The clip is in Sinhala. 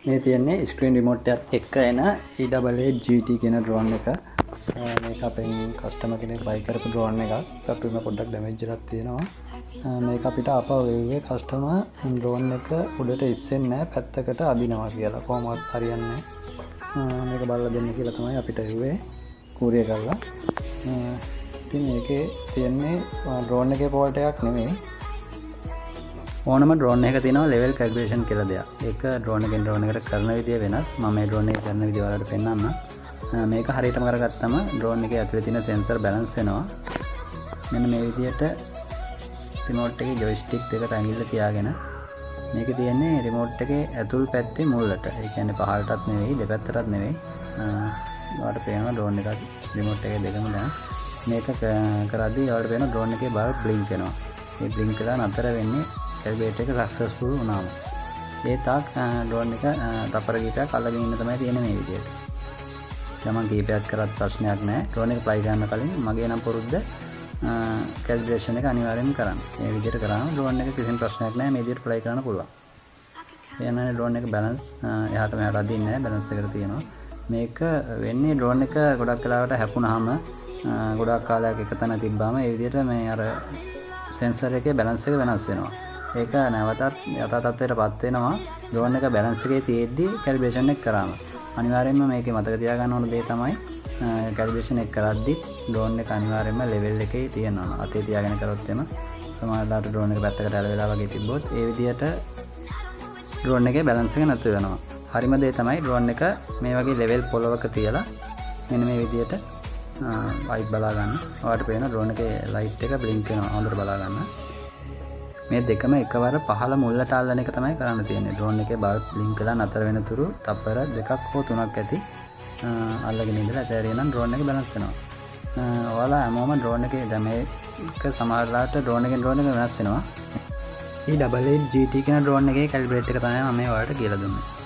මේ තියෙන්නේ ස්ක්‍රීන් රිමෝට් එකත් එක්ක එන E88 GT කියන ඩ්‍රෝන් එක. මේක අපෙන් කස්ටමර් කෙනෙක් බයි කරපු ඩ්‍රෝන් එකක්. අපිම පොඩ්ඩක් ඩැමේජ් එකක් තියෙනවා. මේක අපිට ආපහු එව්වේ කස්ටමර් ඩ්‍රෝන් එක උඩට ඉස්සෙන්නේ නැහැ, පැත්තකට අදිනවා කියලා. කොහොමවත් හරියන්නේ නැහැ. මේක බලලා දෙන්න කියලා තමයි අපිට එව්වේ කූරියර් කරලා. ඉතින් මේකේ තියෙන්නේ ඩ්‍රෝන් එකේ ෆෝල්ට් එකක් නෙමෙයි. ඕනම ඩ්‍රෝන් එකක තියෙනවා ලෙවල් කැලිබ්‍රේෂන් කියලා දෙයක්. ඒක ඩ්‍රෝන් එකෙන් ඩ්‍රෝන් එකට කරන විදිය වෙනස්. මම මේ ඩ්‍රෝන් එක කරන විදිය ඔයාලට පෙන්නන්නම්. මේක හරියටම කරගත්තම ඩ්‍රෝන් එකේ ඇතුලේ තියෙන සෙන්සර් බැලන්ස් වෙනවා. මෙන්න මේ විදියට රිමෝට් එකේ ජොයිස්ටික් දෙකට ඇඟිල්ල තියාගෙන මේකේ තියෙන්නේ රිමෝට් එකේ ඇතුල් පැත්තේ මුල්ලට. ඒ කියන්නේ පහළටත් නෙවෙයි, දෙපැත්තටත් නෙවෙයි. ඔයාලට පේනවා ඩ්‍රෝන් එකත් රිමෝට් එකේ දෙකම දැන් මේක කරද්දී ඔයාලට පේනවා ඩ්‍රෝන් එකේ බල්බ් බ්ලින්ක් වෙනවා. ඒ බ්ලින්ක් වෙලා නතර වෙන්නේ කැලිබ්‍රේට් එක සක්සස්ෆුල් වුණාම. ඒ තාක් ඩ්‍රෝන් එක තප්පර කීපයක් අල්ලගෙන ඉන්න තමයි තියෙන්නේ මේ විදියට. දැන් මං කීපයක් කරත් ප්‍රශ්නයක් නෑ. ඩ්‍රෝන් එක ෆ්ලයි කරන්න කලින් මගේ නම් පුරුද්ද කැලිබ්‍රේෂන් එක අනිවාර්යයෙන්ම කරන්න. මේ විදියට කරාම ඩ්‍රෝන් එක කිසිම ප්‍රශ්නයක් නෑ. මේ විදියට ෆ්ලයි කරන්න පුළුවන්. ඒ කියන්නේ ඩ්‍රෝන් එක බැලන්ස්, එහාට මෙහාට අදින්නේ නෑ, බැලන්ස් එකට තියෙනවා. මේක වෙන්නේ ඩ්‍රෝන් එක ගොඩක් වෙලාවට හැපුණාම, ගොඩක් කාලයක් එක තැන තිබ්බාම ඒ විදියට මේ අර සෙන්සර් එකේ බැලන්ස් එක වෙනස් වෙනවා. ඒක නැවතත් යථා තත්ත්වයට පත් වෙනවා ඩ්‍රෝන් එක බැලන්ස් එකේ තියෙද්දි කැලිබ්‍රේෂන් එක කරාම. අනිවාර්යයෙන්ම මේකේ මතක තියාගන්න ඕන දේ තමයි කැලිබ්‍රේෂන් එක කරද්දි ඩ්‍රෝන් එක අනිවාර්යයෙන්ම ලෙවල් එකේ තියෙන්න ඕන. අතේ තියාගෙන කරොත් එම සමහර වෙලාවට ඩ්‍රෝන් එක පැත්තකට ඇල වෙලා වගේ තිබ්බොත් ඒ විදියට ඩ්‍රෝන් එකේ බැලන්ස් එක නැතු වෙනවා. හරිම දේ තමයි ඩ්‍රෝන් එක මේ වගේ ලෙවල් පොළවක තියලා මෙන්න මේ විදියට ලයිට් බලා ගන්න. ඔයාලට පේන ඩ්‍රෝන් එකේ ලයිට් එක බ්ලින්ක් වෙනවා. හොඳට බලා ගන්න. මේ දෙකම එකවර පහළ මුල්ලට අල්ලන එක තමයි කරන්න තියෙන්නේ. ඩ්‍රෝන් එකේ බල්බ් බ්ලින්ක් වෙලා නතර වෙන තුරු තප්පර 2ක් හෝ 3ක් ඇති අල්ලගෙන ඉඳලා ඇතෑරිය නම් ඩ්‍රෝන් එක බැලන්ස් වෙනවා. ඔයාලා හැමෝම ඩ්‍රෝන් එකේ දැන් මේක සමහර වෙලාවට ඩ්‍රෝන් එකෙන් ඩ්‍රෝන් එක වෙනස් වෙනවා. මේ 88 GT කියන ඩ්‍රෝන් එකේ කැලිබ්‍රේට් එක තමයි මම මේ ඔයාලට කියලා දුන්නේ.